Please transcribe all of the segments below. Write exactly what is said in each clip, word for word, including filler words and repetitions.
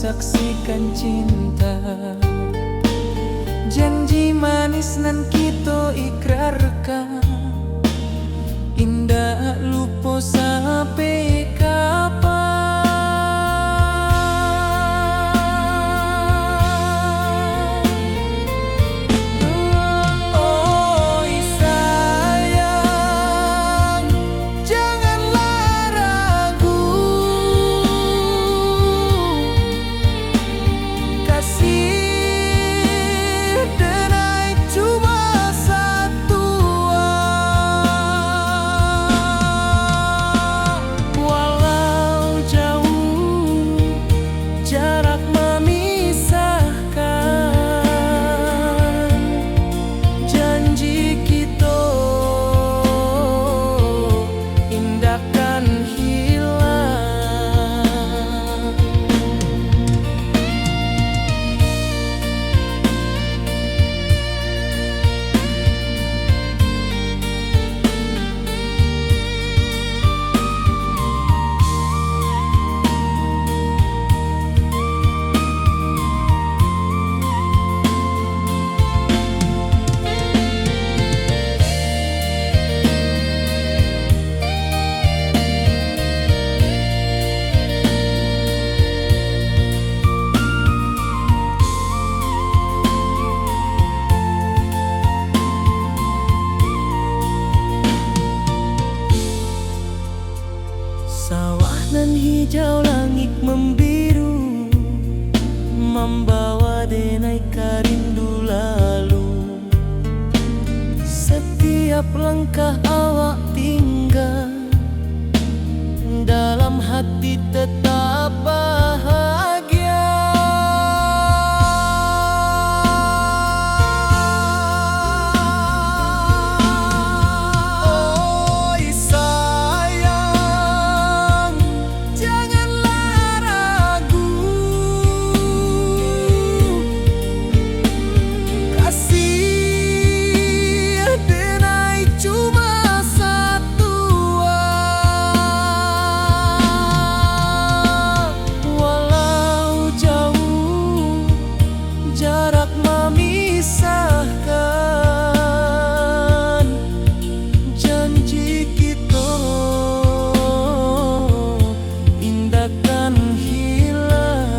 Saksikan cinta, janji manis nan kito ikrarkan, indak lupo sampai kapan. Oi sayang, janganlah ragu, kasih denai cuma satu. Walau jauh jarak memisahkan, janji kito indak kan hilang. Sawah nan hijau, langik mambiru, mambawa denai ka rindu lalu. Satiap langkah awak tingga, dalam hati tetap bahagia. Oi sayang, janganlah ragu, kasih denai cuma satu. Walau jauh jarak memisahkan, janji kito indak kan hilang.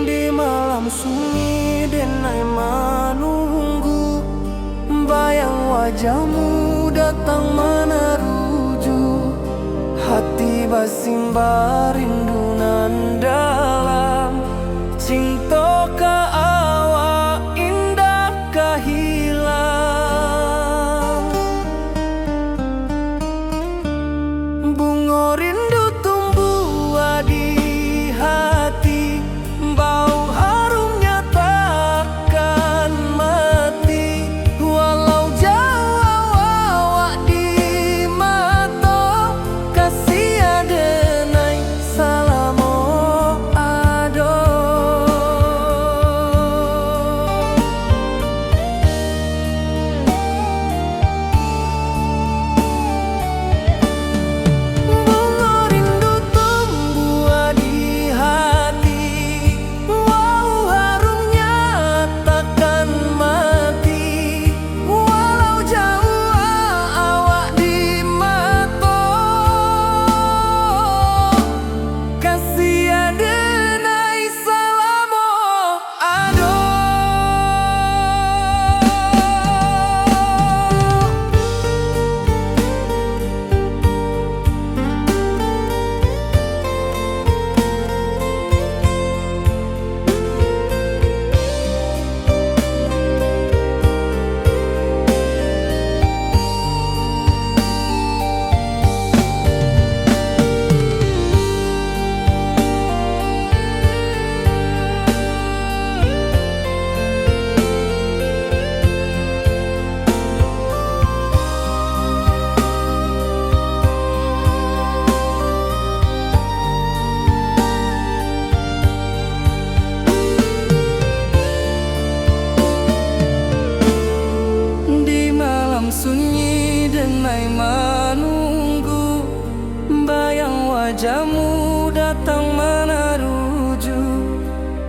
Di malam sunyi denai manunggu, bayang wajahmu datang manaruju. Hati basimba rindu nan dalam, cinto ka awak indak ka hilang. Bungo rindu tumbuah di hati, bau harumnya takkan mati. Walau jauah awak di mato, kasih adenai salamo Jamu datang manaruju,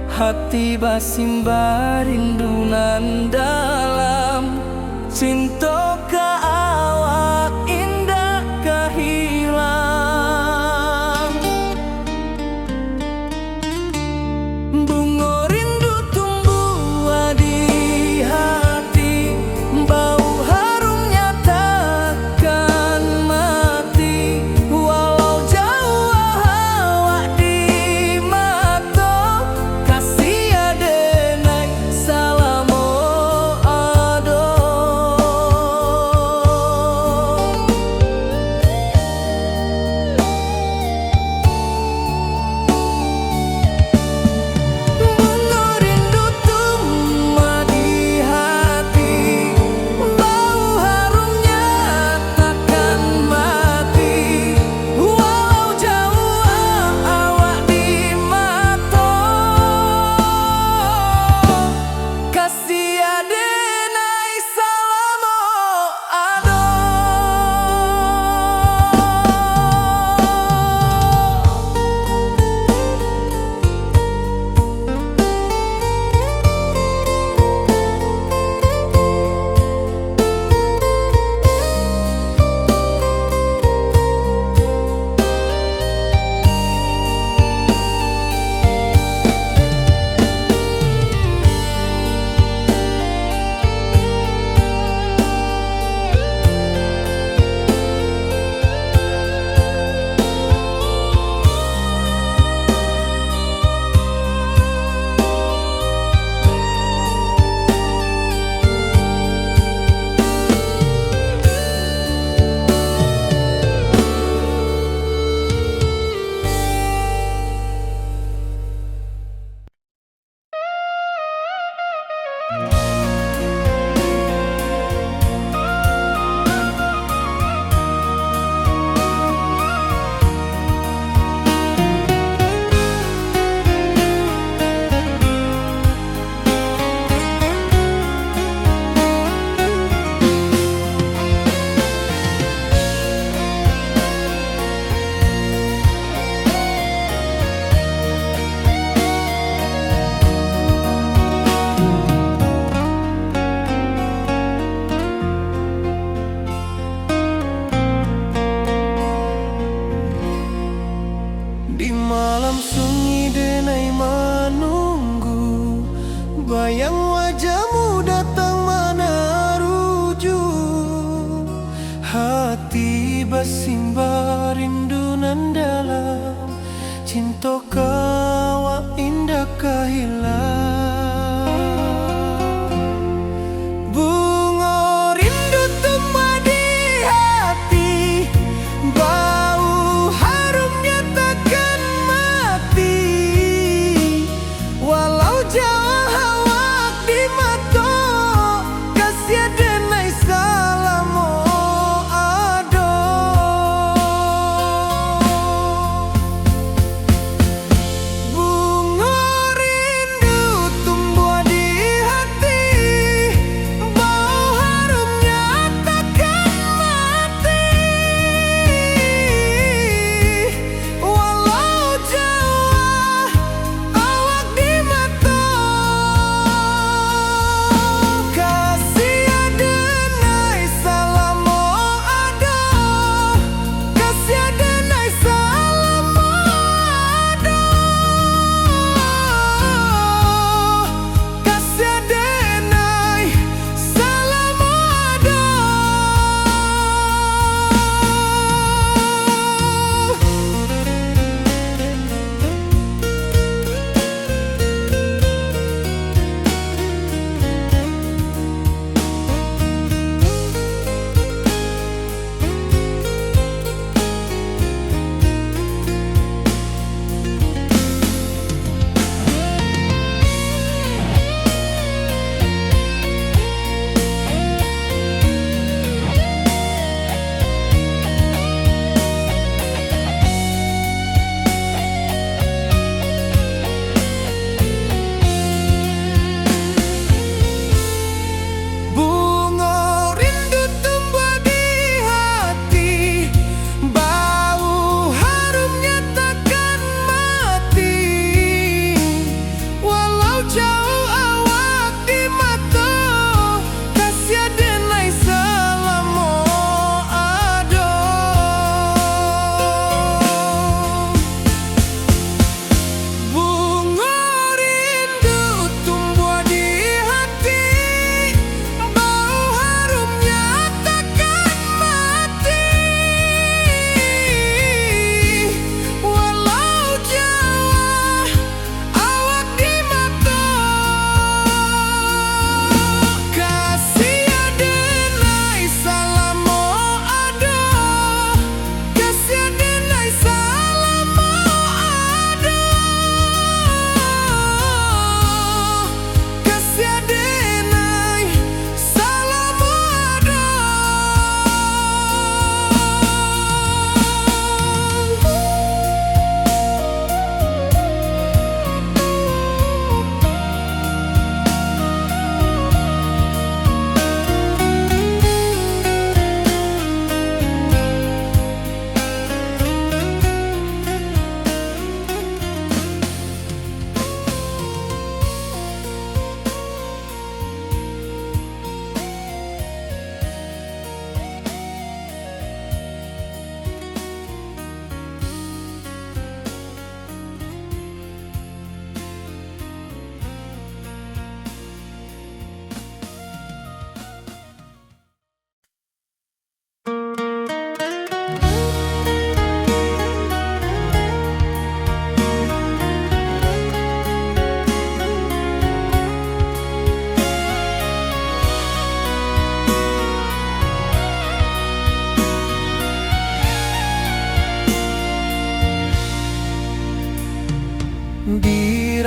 hati basimba rindu nan dalam. Cinto ka awak indak ka hilang. Bungo rindu tumbuah di hati, bau harumnya takkan mati. Walau jauah awak di mato, kasih adenai salamo ado.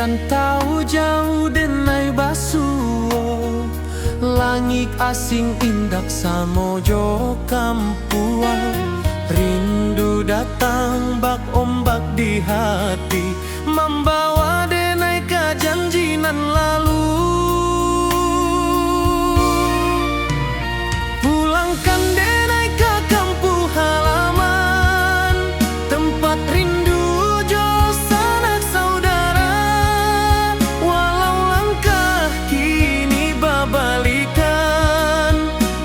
Rantau jauah denai basuo, langik asing indak samo jo kampuang. Rindu datang bak ombak di hati, mambawa denai ka janji nan lalu. Pulangkan denai ka kampuang halaman, tempat rindu jo sanak saudara. Walau langkah kini babalikan,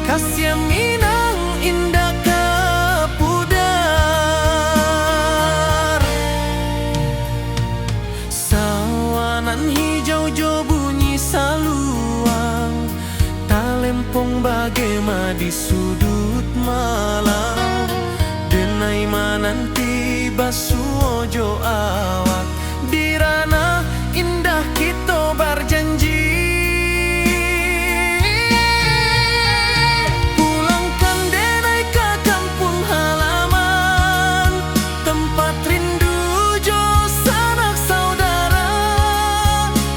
kasiah Minang indak ka pudar. Sawanan hijau jo bunyi saluang, talempong bagema di suduik malam. Denai mananti basuo jo awak, di ranah indah kito barjanji. Pulangkan denai ka kampuang halaman, tempat rindu jo sanak saudara.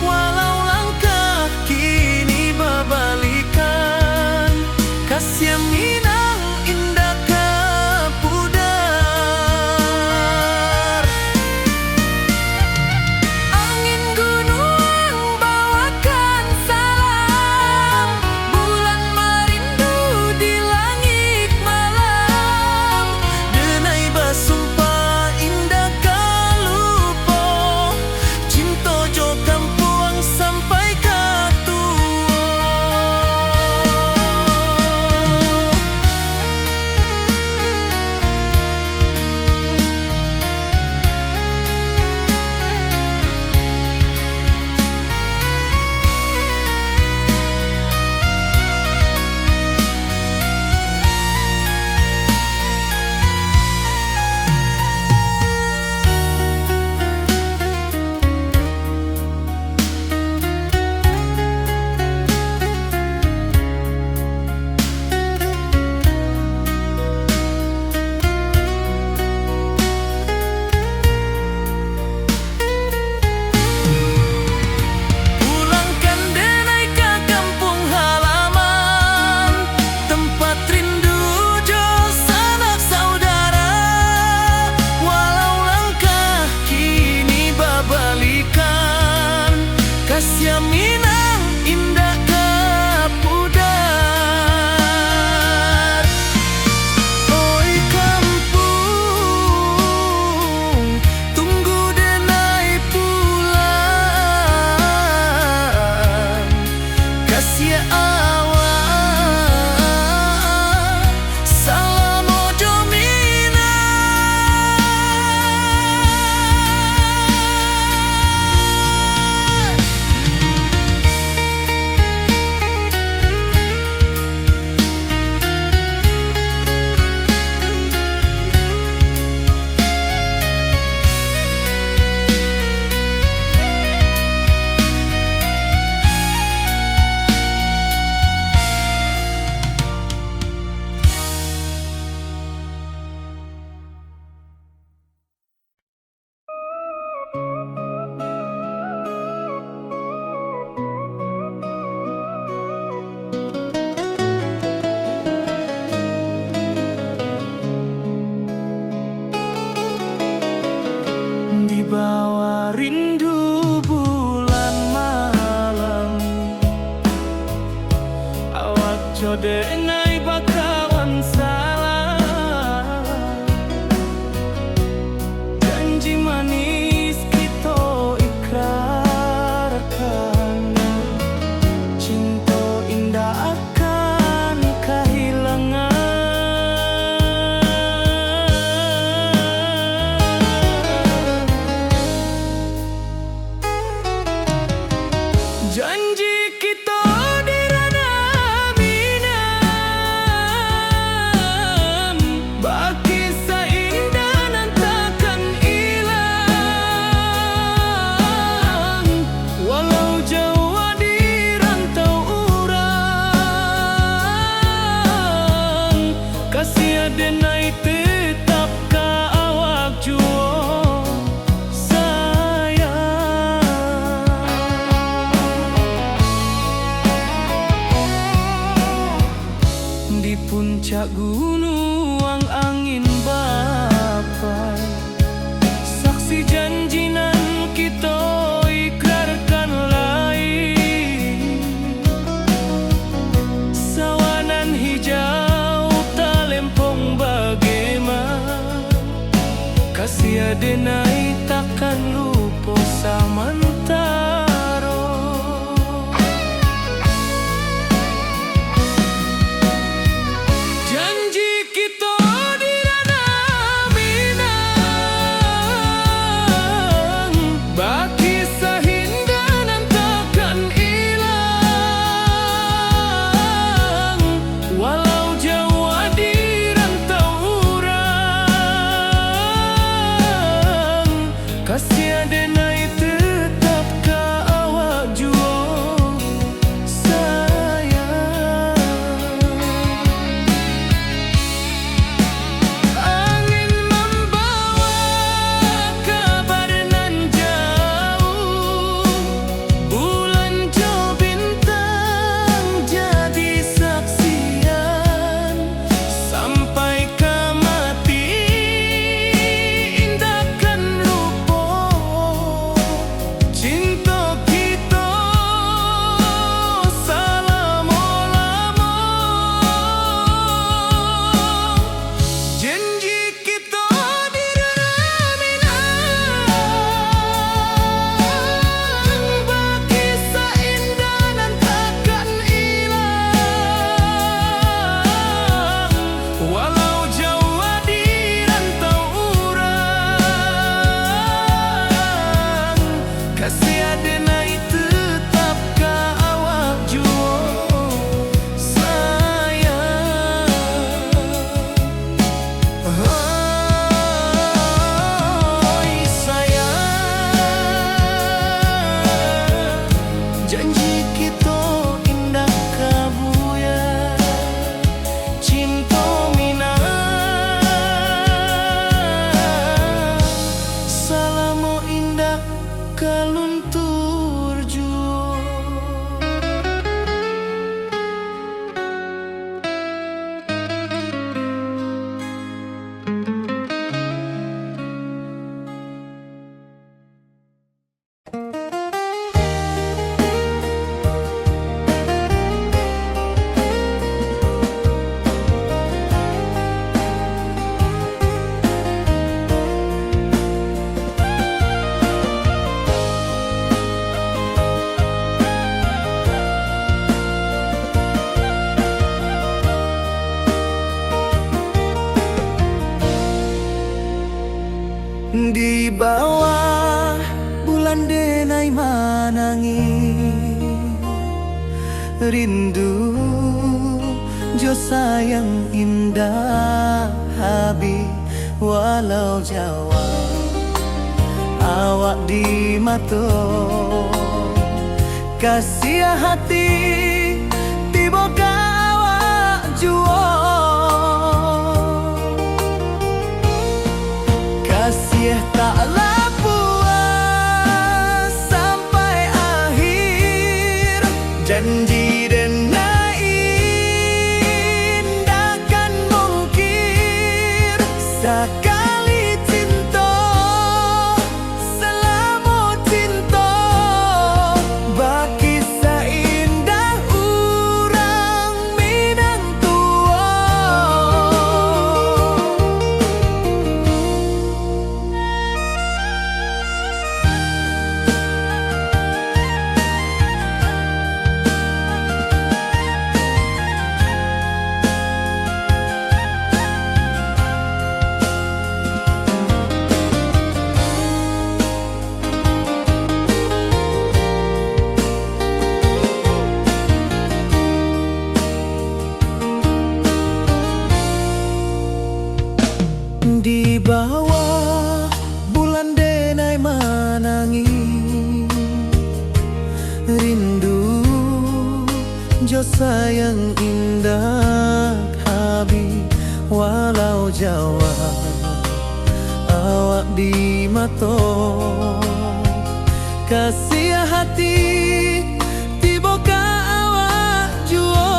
Walau langkah kini babalikan, kasiah Minang indak ka pudar. Angin gunuang bawakan salam, bulan marindu di langik malam. Denai basumpah indak ka lupo, cinto jo kampuang sampai ka tuo. Pulangkan denai ka kampuang halaman, tempat rindu jo sanak saudara. Walau langkah kini babalikan, kasiah Minang indak ka pudar. Oi kampuang, tunggu denai pulang. Kasiah awak salamo jo Minang. Di bawah rindu bulan malam, awak jo denai bakawan salam. Janji manis kito ikrarkan, cinto indak akan kahilangan. Kasiah denai takkan lupo samantaro. Janji kito di Ranah Minang, bakisah indah nan takkan ilang. Walau jauah di rantau urang, kasiah denai tetap ka awak juo, sayang. Angin mambawa kabar nan jauah, bulan jo bintang jadi saksian. Sampai ka mati indak kan lupo cinto kito salamo-lamo. Janji kito di Ranah Minang, bakisah indah nan takkan ilang. Walau jauah di rantau urang, kasiah denai tetap ka awak juo, sayang. Hoi, sayang, janji kito indak ka buyar. Cinto Minang salamo indak ka luntur juo. Di bawah bulan denai manangih, rindu jo sayang indak habih. Walau jauah awak di mato, kasiah hati tibo ka awak juo. Kasiah taklah puas sampai akhir, janji denai indak kan mungkir. Sakali cinto, salamo cinto, bakisah indah urang Minang tuo. Di bawah bulan denai manangih, rindu jo sayang indak habih. Walau jauah awak di mato, kasiah hati tibo ka awak juo.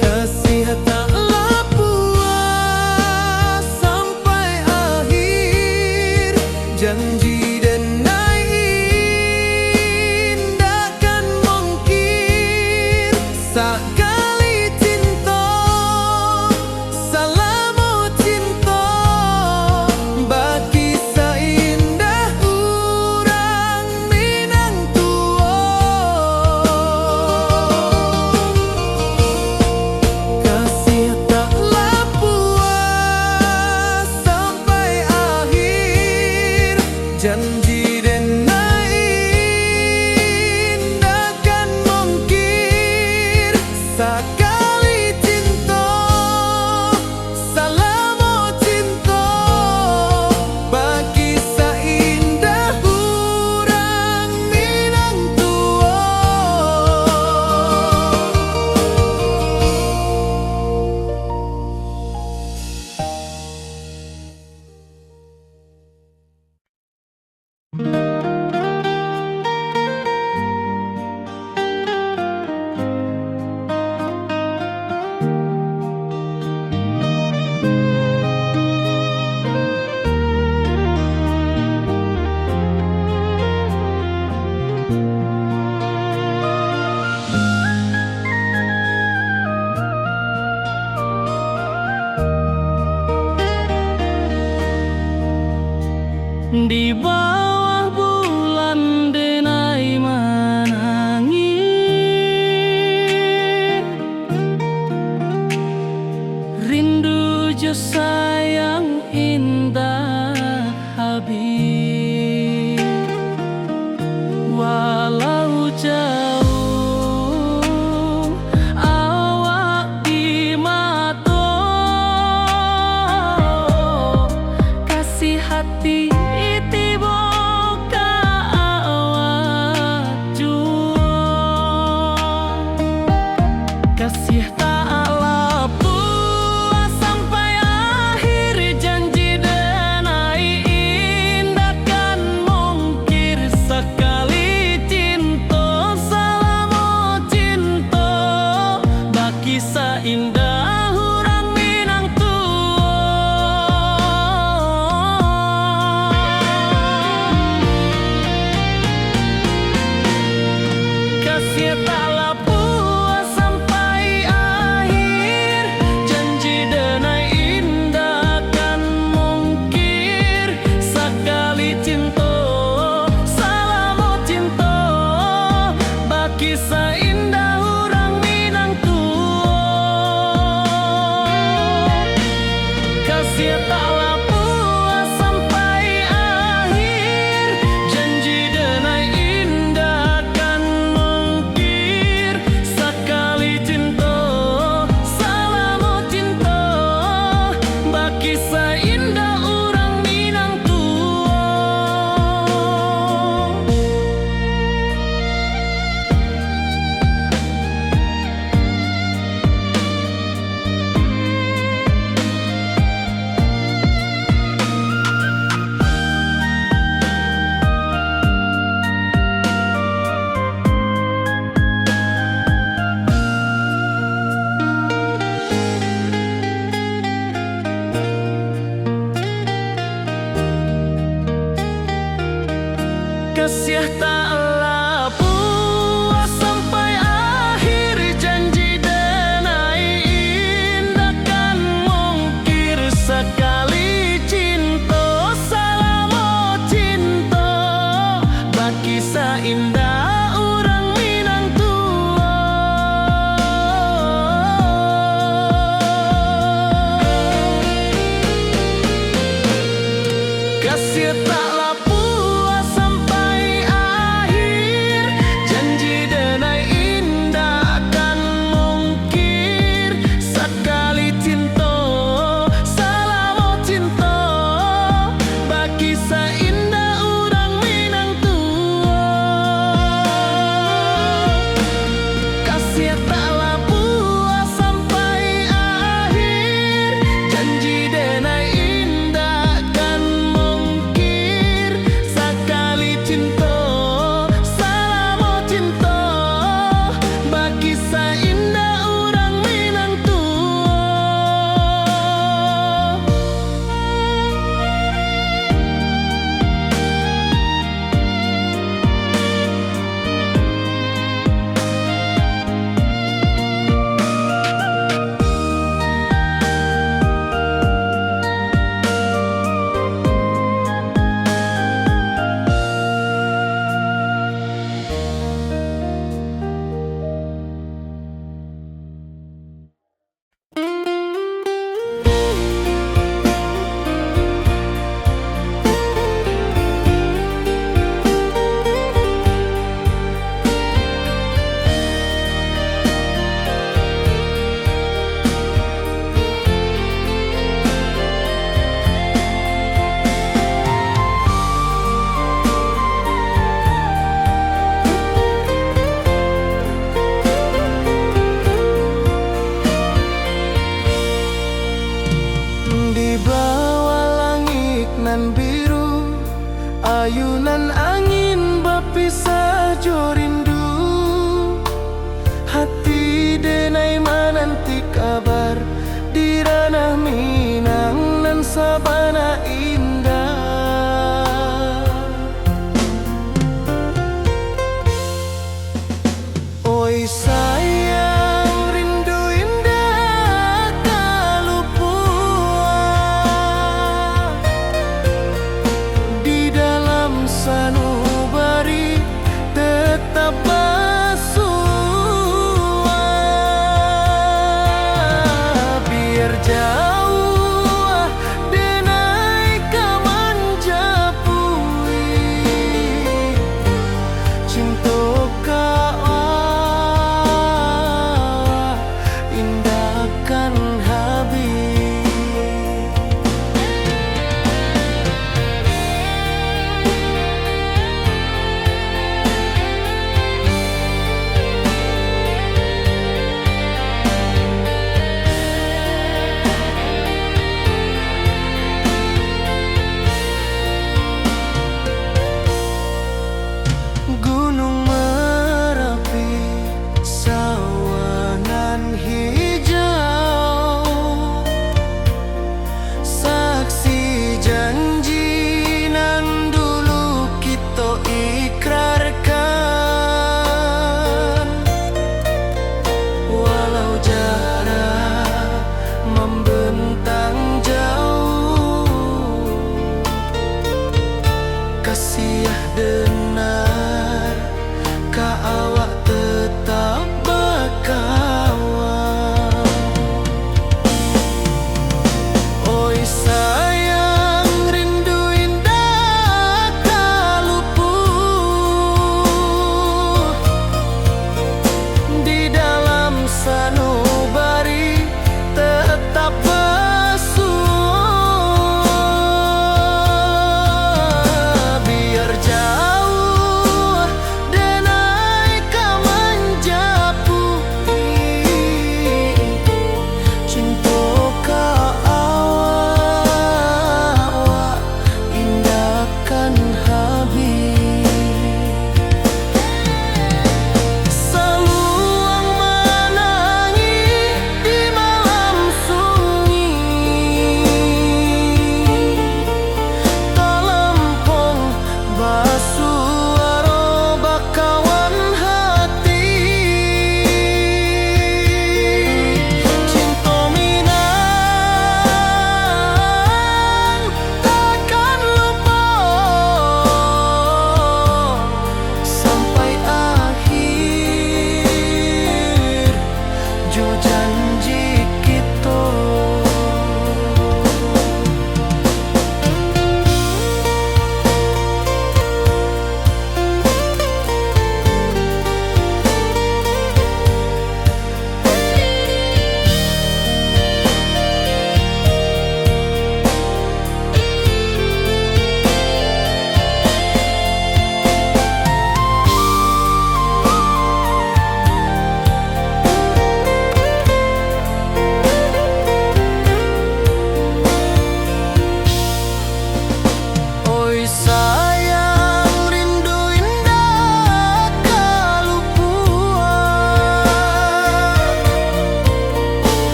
Kasiah taklah puas sampai akhir, janji denai indak kan mungkir. Sakali cinto, salah Di bawah bulan denai manangih, rindu jo sayang indak habih. Walau jauh awak di mato, kasih hati tibo ka awak juo. Kasih tak lapuah sampai akhir, janji denai indak kan mungkir. Sakali cinto, salamo cinto, bakisah indah urang Minang tuo. Kasih tak lapuah sampai akhir, janji denai indak kan mungkir. Sakali cinto, salamo cinto, bakisah indah urang Minang tuo. Kasih tak lapuah sampai akhir, janji denai indak kan mungkir. Sakali cinto, salamo cinto, bakisah indah urang Minang tuo. Kasiah tak lapuah sampai akhir, janji denai indak kan mungkir. Sakali cinto, salamo cinto, bakisah indah urang Minang tuo. Kasiah tak lapuah sampai akhir, janji denai indak kan mungkir. Sakali cinto, salamo cinto, bakisah indah urang Minang tuo. Kasiah tak lapuah sampai akhir, janji denai indak kan mungkir. Sakali cinto, salamo cinto, bakisah indah urang Minang tuo. Di bawah langik nan biru, ayunan angin bapisah jo rindu. Hati denai mananti kabar di ranah Minang nan sabana indah. Oi sayang, rindu indak ka lupuah. Di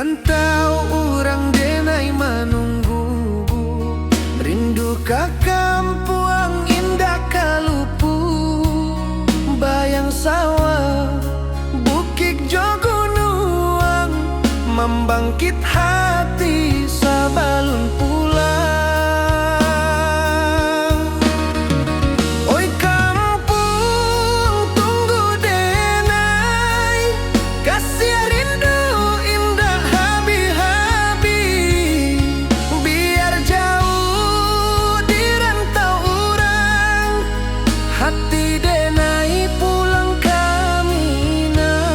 Rantau urang denai manunggu, rindu ka kampuang indak ka lupu. Bayang sawah, bukik jo gunuang, mambangkit hati sabalun pulang. Oi kampuang, tunggu denai, kasiah rindu indak habih-habih. Biar jauh di rantau urang, hati denai pulang ka Minang.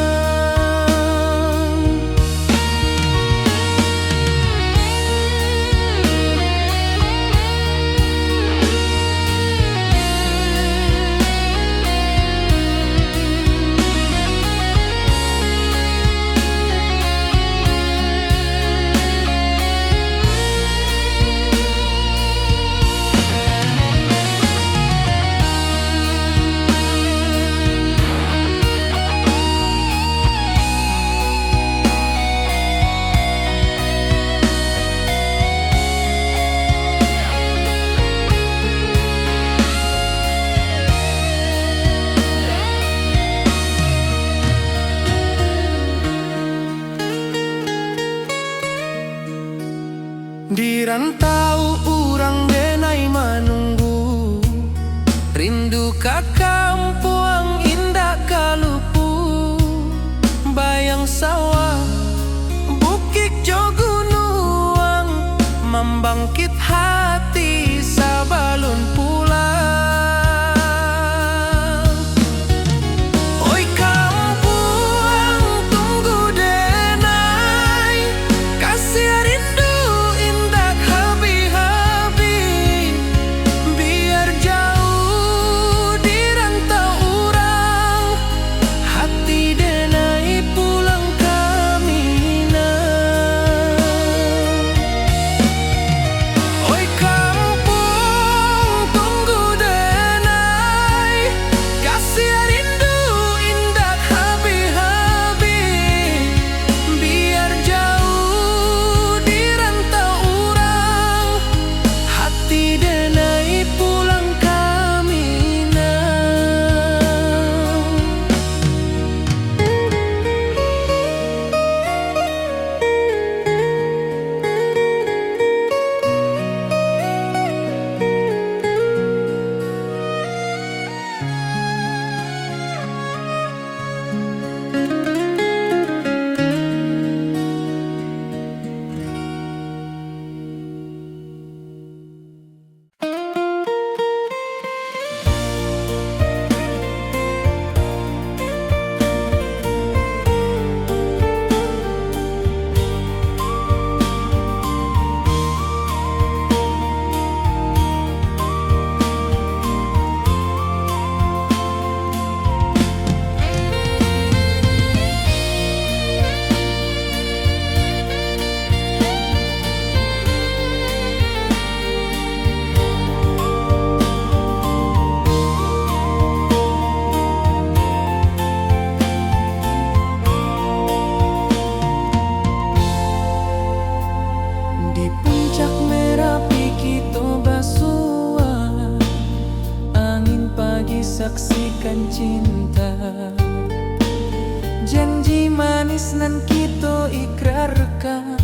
Di rantau urang denai manunggu, rindu ka kampuang indak ka lupu. Bayang sawah, bukik jo gunuang, mambangkit hati sabalun pulang. Oi kampuang, tunggu denai, kasiah rindu indak habih-habih. Biar jauh di rantau urang, hati denai pulang ka Minang. Oi kampuang, tunggu denai, kasiah rindu indak habih-habih. Biar jauh di rantau urang, hati denai pulang ka Minang. Di puncak Merapi kito basua, angin pagi saksikan cinta. Janji manis nan kito ikrarkan,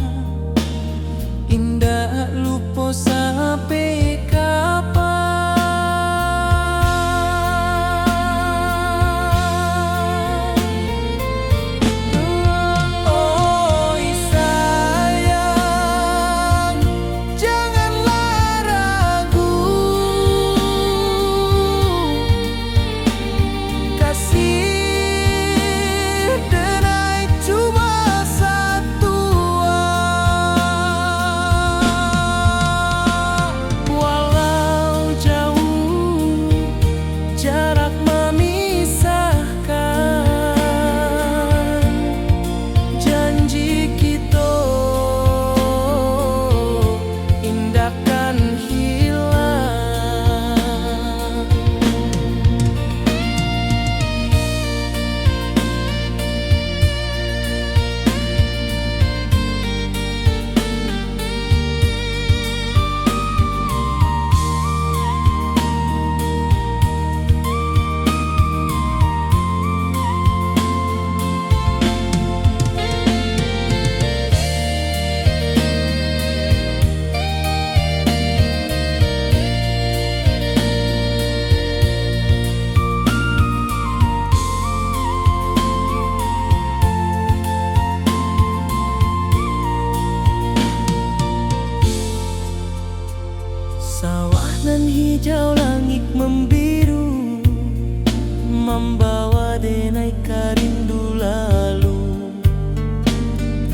indak lupo sampai kapan. Oi sayang, janganlah ragu. Kasih denai cuma satu. Hijau langik membiru, mambawa denai ka rindu lalu.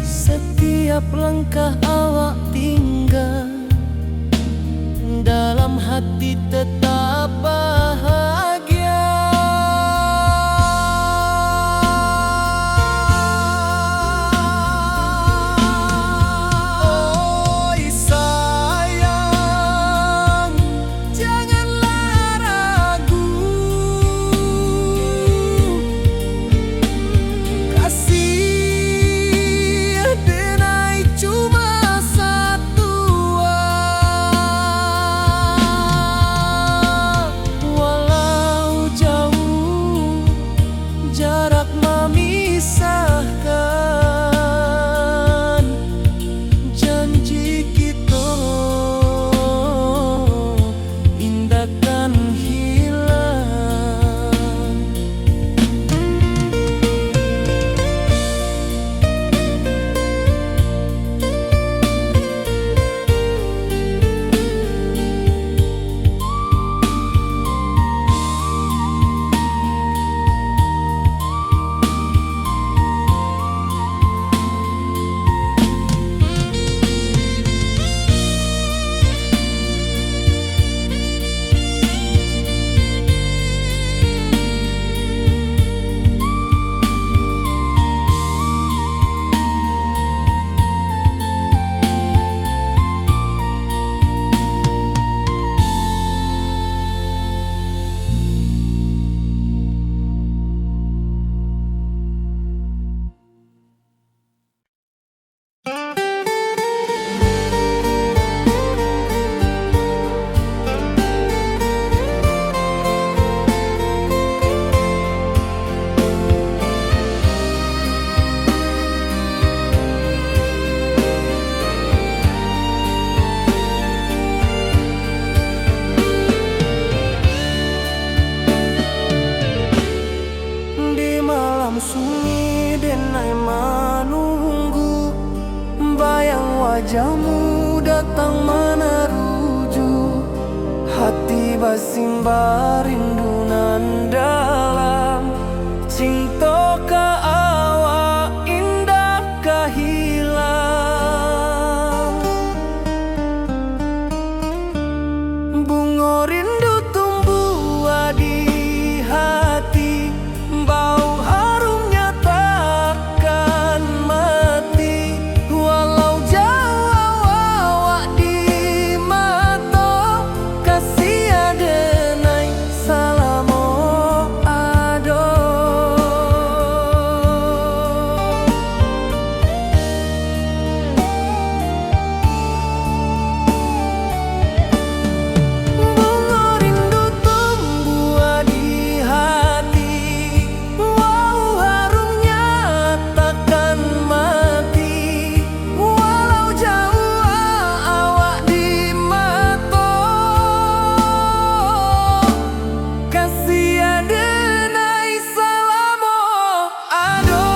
Setiap langkah awak tingga, dalam hati tetap bahagia. Oi sayang, janganlah ragu. Kasih denai cuma satu, walau jauh jarak mamisahkan, janji kito indak kan hilang. Di malam sunyi denai manunggu, bayang wajahmu datang manaruju. Hati basimba rindu nan dalam, cinto ka awak indak ka hilang. Bungo rindu tumbuah di hati, bau harumnya takkan mati. Walau jauah awak di mato, kasih denai salamo ado. Bungo rindu tumbuah di hati, bau harumnya takkan mati. Walau jauah awak di mato, kasih denai salamo ado.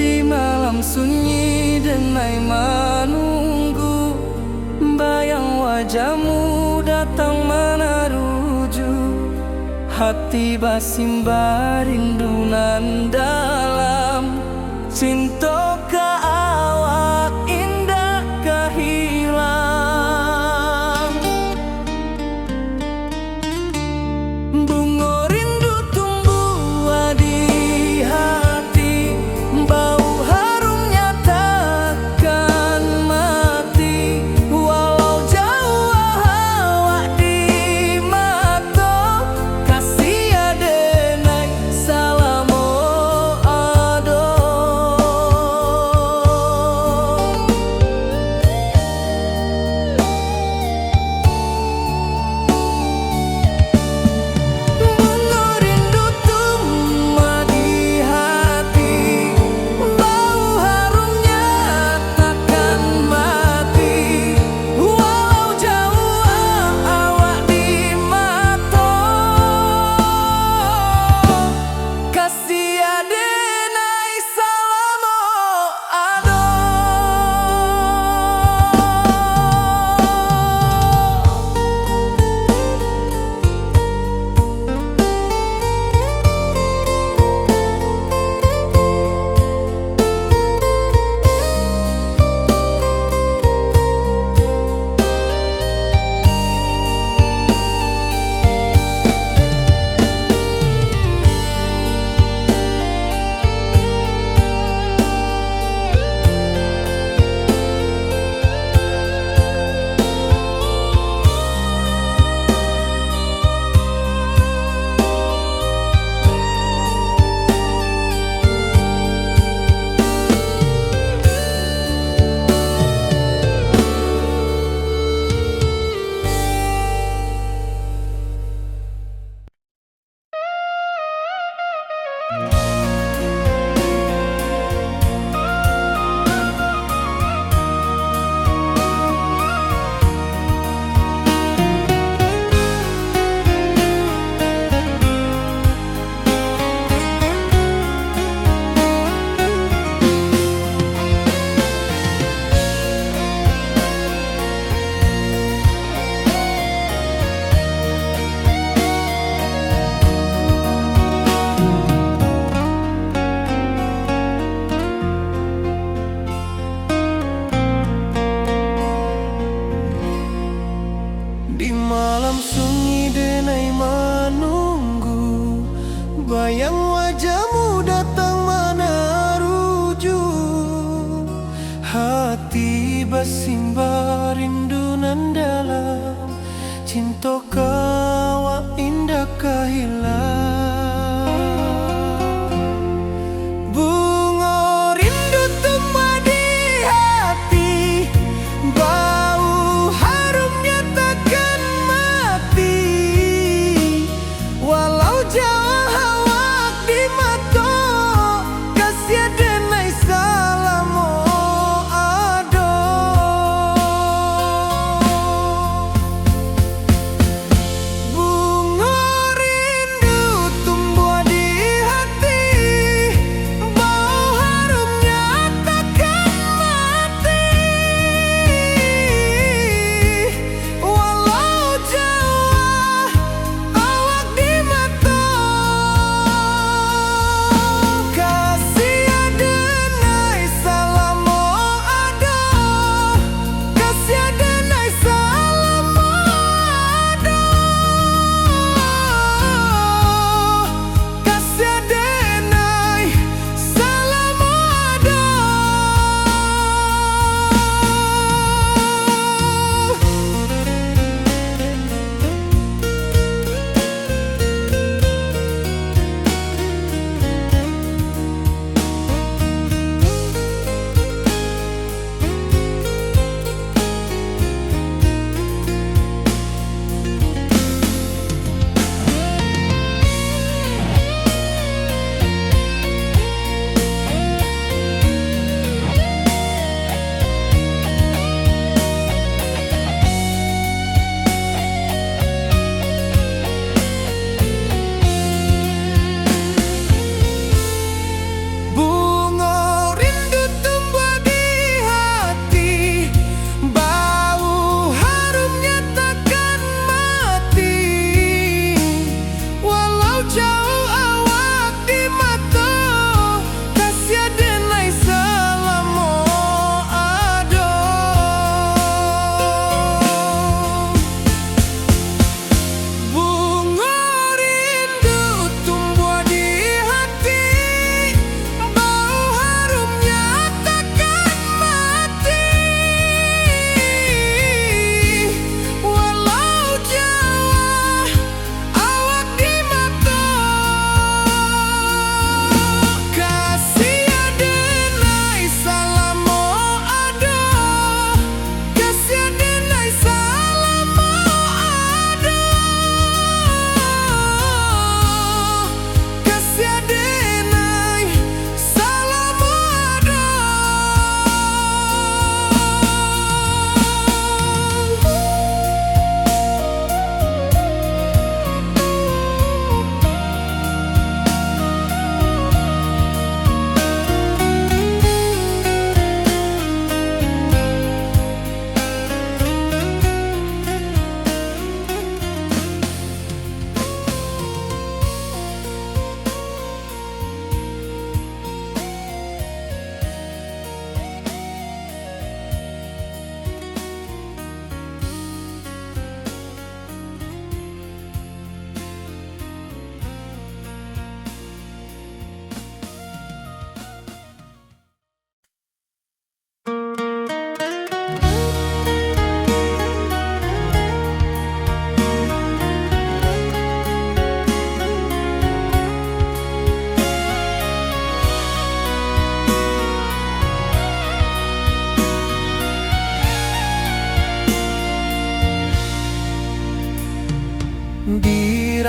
Di malam sunyi denai manunggu, bayang wajahmu datang manaruju. Hati basimba rindu nan dalam, cinto ka awak indak ka hilang. Bungo rindu tumbuah di hati, bau harumnya takkan mati. Walau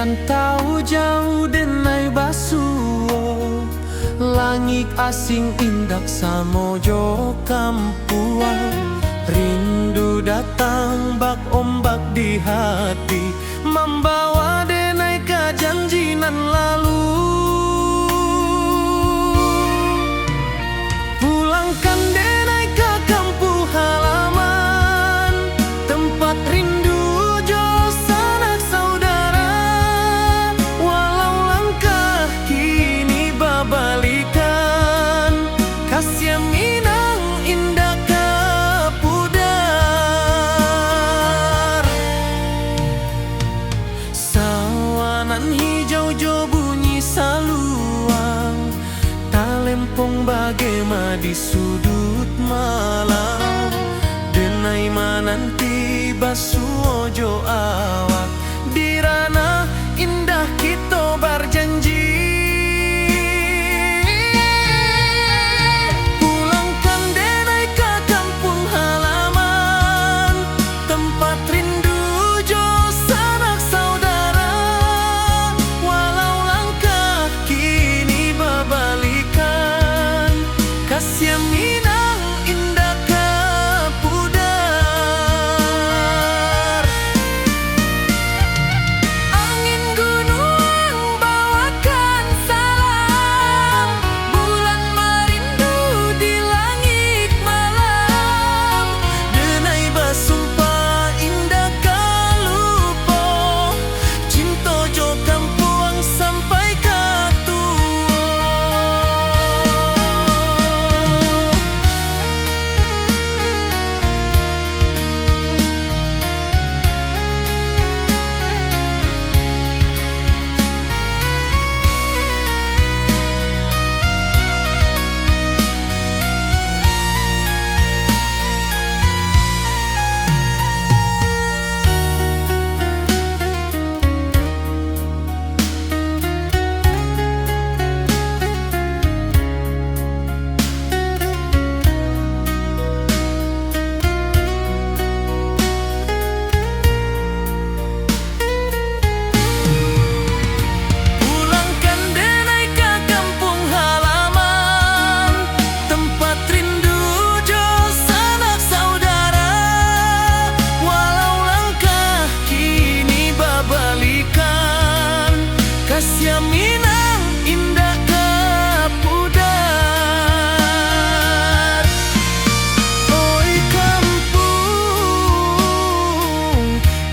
Rantau jauah denai basuo, langik asing indak samo jo kampuang. Rindu datang bak ombak di hati, mambawa denai ka janji nan lalu. Pulangkan denai ka kampuang halaman, tempat rindu jo sanak saudara. Walau langkah kini babalikan, kasiah Minang indak ka pudar. Sawanan hijau jo bunyi saluang, talempong bagema di suduik malam. Denai mananti basuo jo awak, di ranah indah kito barjanji. Pulangkan denai ka kampuang halaman, tempat rindu jo sanak saudara. Walau langkah kini babalikan, kasiah Minang indak ka pudar. Angin gunuang bawakan salam, bulan marindu di langik malam. Denai basumpah indak ka lupo, cinto jo kampuang sampai ka tuo. Pulangkan denai ka kampuang halaman, tempat rindu jo sanak saudara. Walau langkah kini babalikan, kasiah Minang indak ka pudar. Oi kampuang,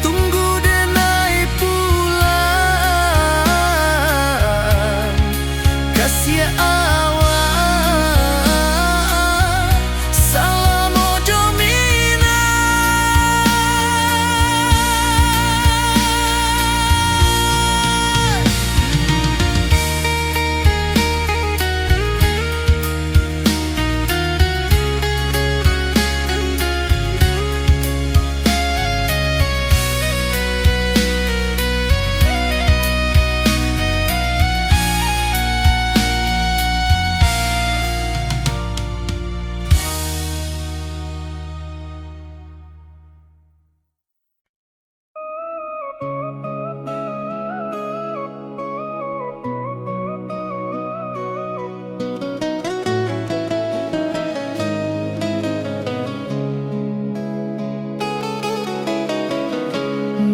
tunggu denai pulang. Kasiah awak salamo jo Minang.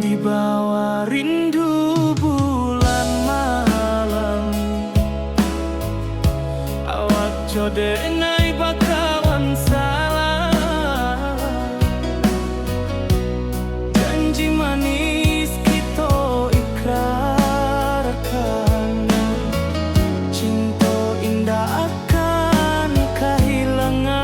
Di bawah rindu bulan malam, awak jo denai bakawan salam. Janji manis kito ikrarkan, cinto indak akan kahilangan.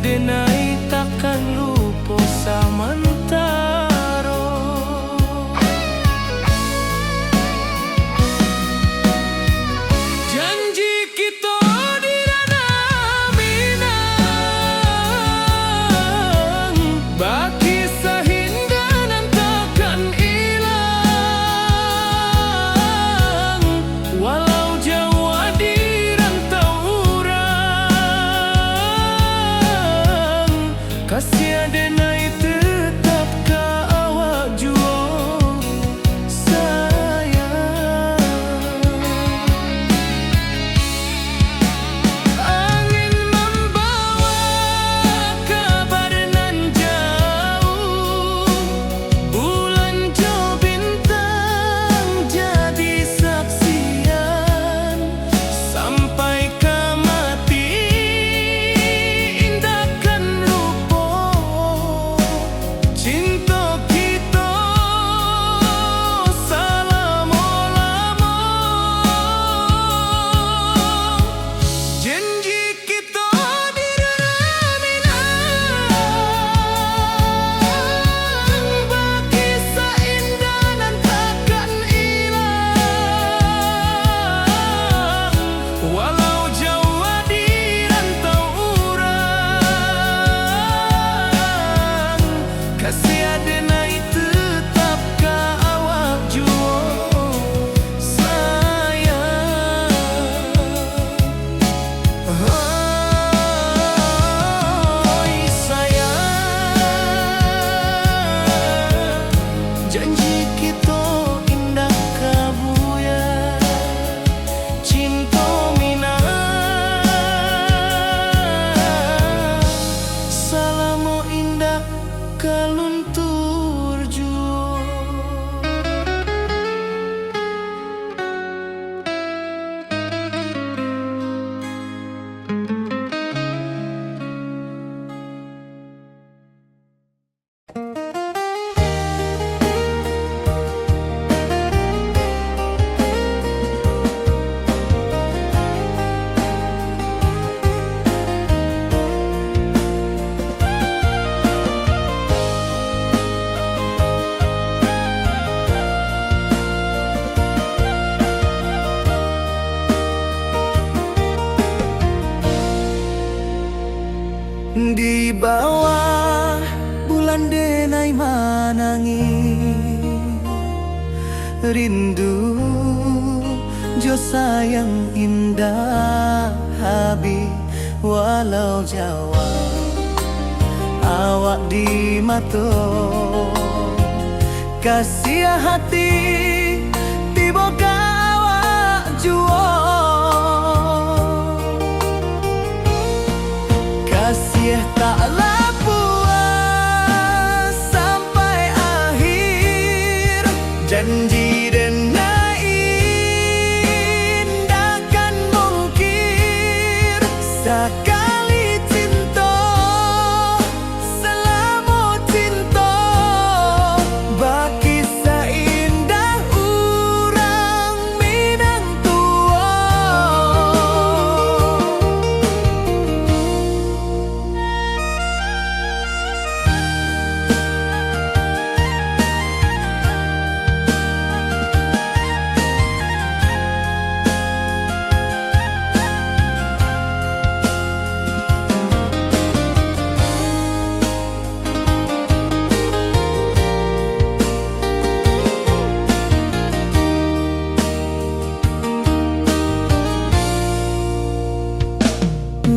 Denai takkan lupo samantaro. Janji kito di Ranah Minang, bakisah indah nan takkan ilang. Walau jauah di rantau urang, kasih denai tetap ka awak juo, sayang. Angin mambawa kabar nan jauah, bulan jo bintang jadi saksian. Sampai ka mati indak kan lupo cinto kito salamo-lamo. Janji kito di Ranah Minang, bakisah indah nan takkan ilang. Walau jauah di rantau urang, kasih denai tetap ka awak juo, sayang. Oi sayang, janji kito indak ka buyar. Cinto Minang salamo indak ka luntur juo. Di bawah bulan denai manangih, rindu jo sayang indak habih, walau jauah awak di mato. Kasiah hati tibo ka awak juo. Kasiah taklah puas sampai akhir. Janji denai indak kan mungkir. Sakali cinto, salamo cinto, bakisah indah urang Minang tuo.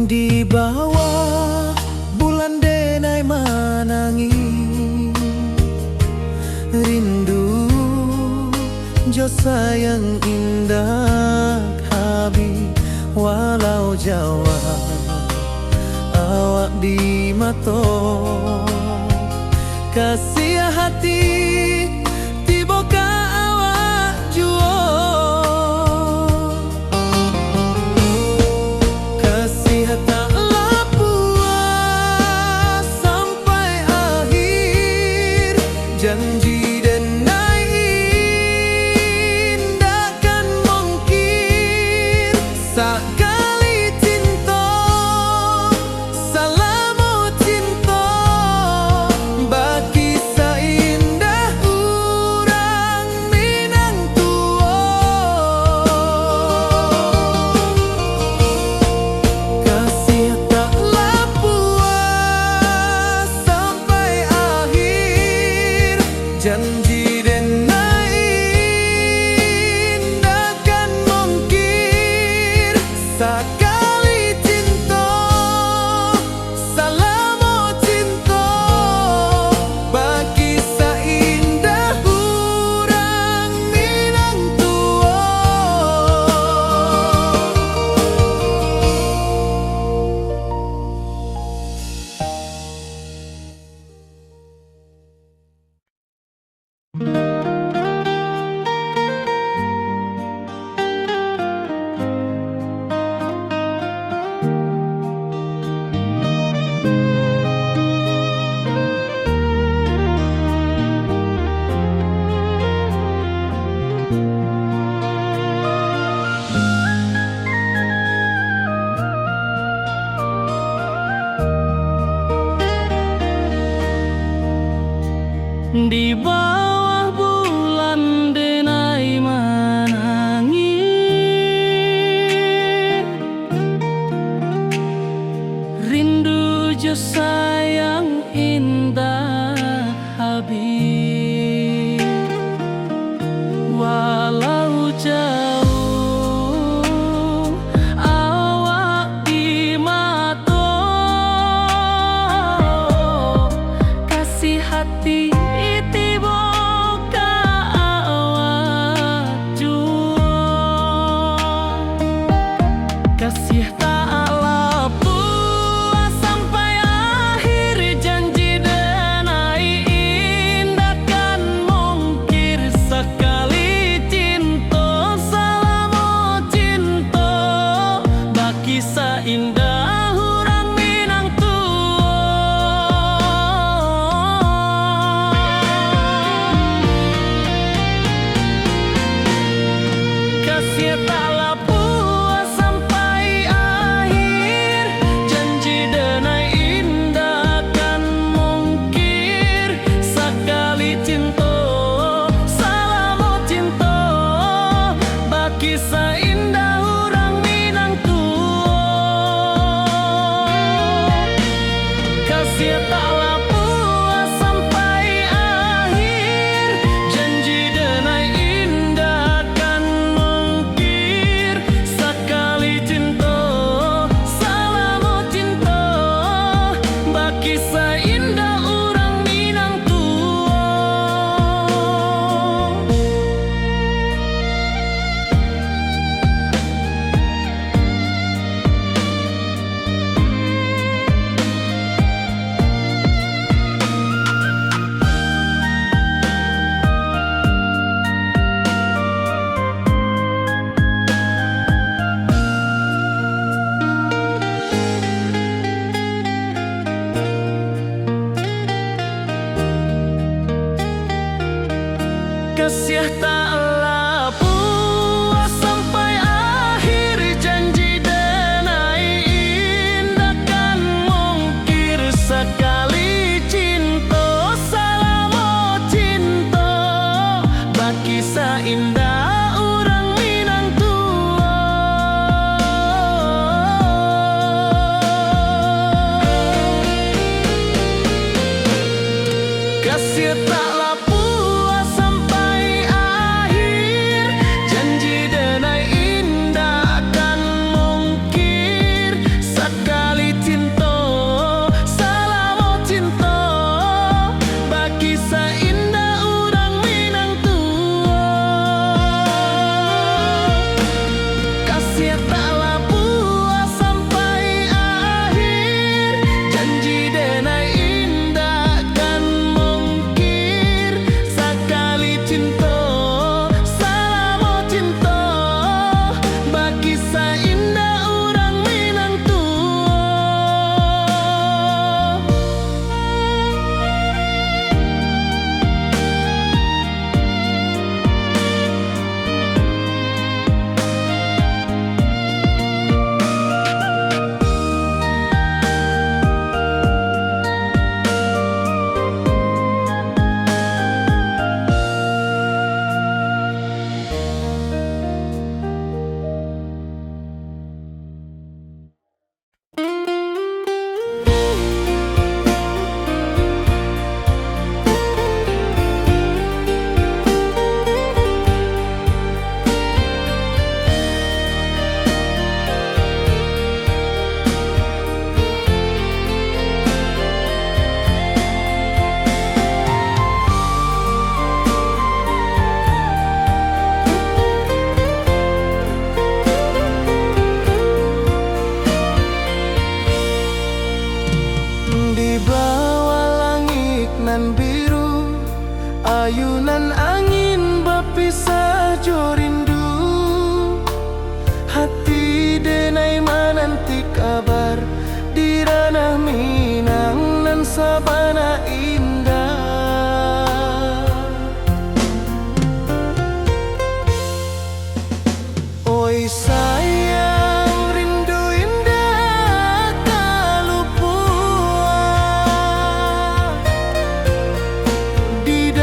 Di bawah bulan denai manangih, rindu jo sayang indak habih, walau jauah awak di mato. Kasiah hati tibo ka awak juo. Kasiah taklah puas sampai akhir. Janji denai indak kan mungkir. Sakali cinto, salamo Di bawah bulan denai manangih, rindu jo sayang indak habih. Walau jauh awak di mato, kasih hati tibo ka awak juo. Kasih tak lapuah sampai akhir, janji denai indak kan mungkir. Sakali cinto, salamo cinto, bakisah indah urang Minang tuo. Kasih tak lapuah sampai akhir, janji denai indak kan mungkir. Sakali cinto, salamo cinto, bakisah indah urang Minang tuo. Kasih tak lapuah sampai akhir, janji denai indak kan mungkir. Sakali cinto, salamo cinto, bakisah indah urang Minang tuo. Kasiah tak lapuah sampai akhir, janji denai indak kan mungkir. Sakali cinto, salamo cinto, bakisah indah urang Minang tuo. Kasiah tak lapuah sampai akhir, janji denai indak kan mungkir. Sakali cinto, salamo cinto, bakisah indah urang Minang tuo. Kasiah tak lapuah sampai akhir, janji denai indak kan mungkir. Sakali cinto, salamo cinto, bakisah indah urang Minang tuo. Di bawah langik nan biru, ayunan angin bapisah jo rindu. Hati denai mananti kabar di ranah Minang nan sabana indah. Oi sayang, rindu indak ka lupuah. Di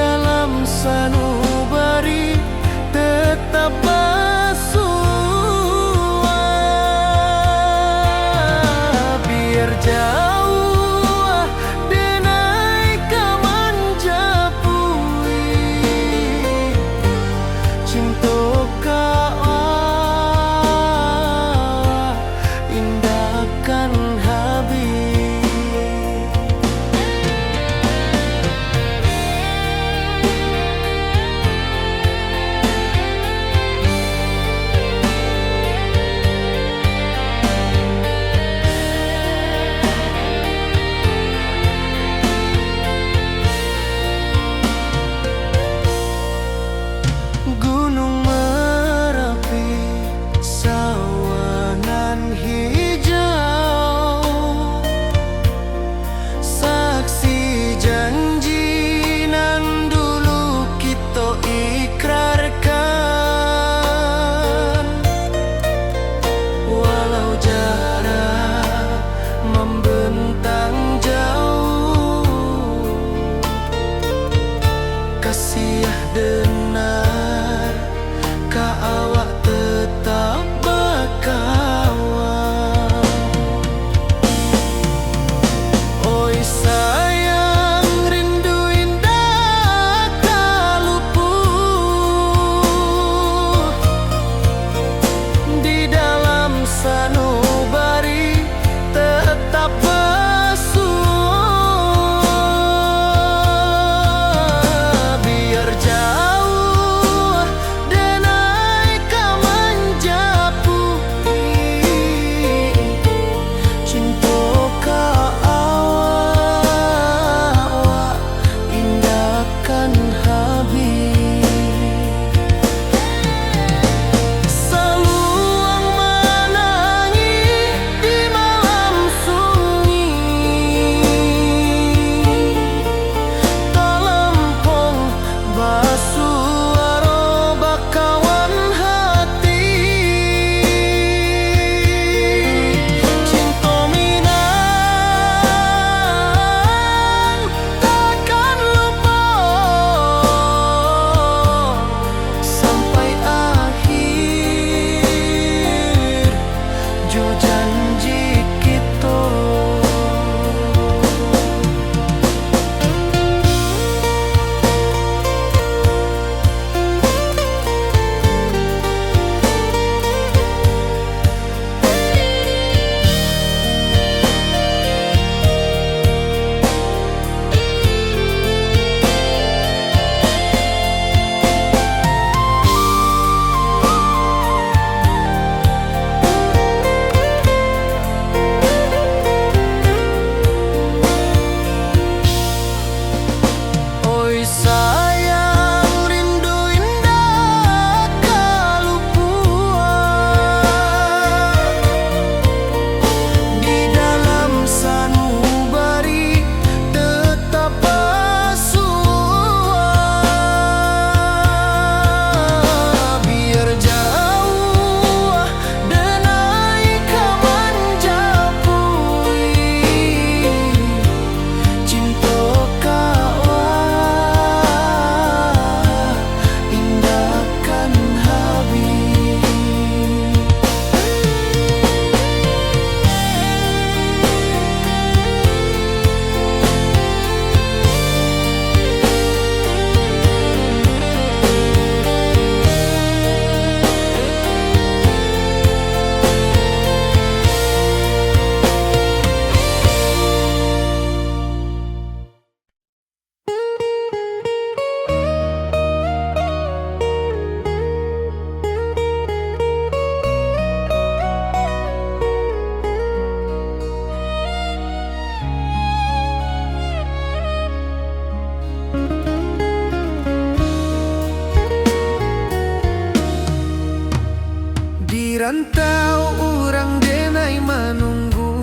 Rantau urang denai manunggu,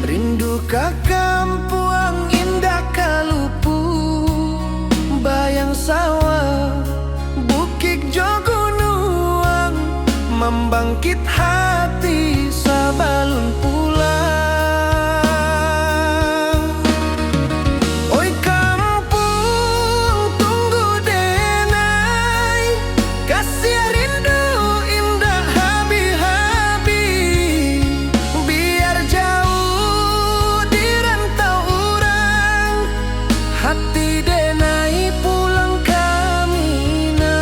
rindu ka kampuang indak ka lupu. Bayang sawah, bukik jo gunuang, mambangkit hati sabalun pulang. Oi kampuang, tunggu denai, kasiah rindu indak habih-habih. Biar jauah di rantau urang, hati denai pulang ka Minang.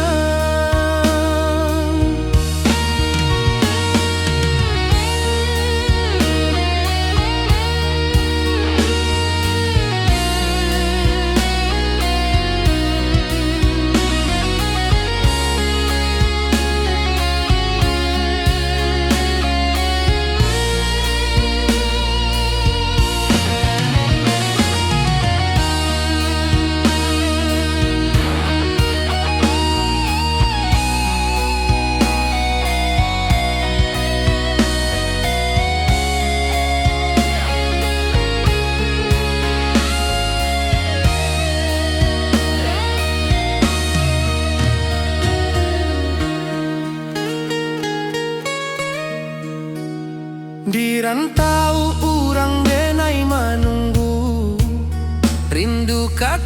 Di rantau urang denai manunggu, rindu ka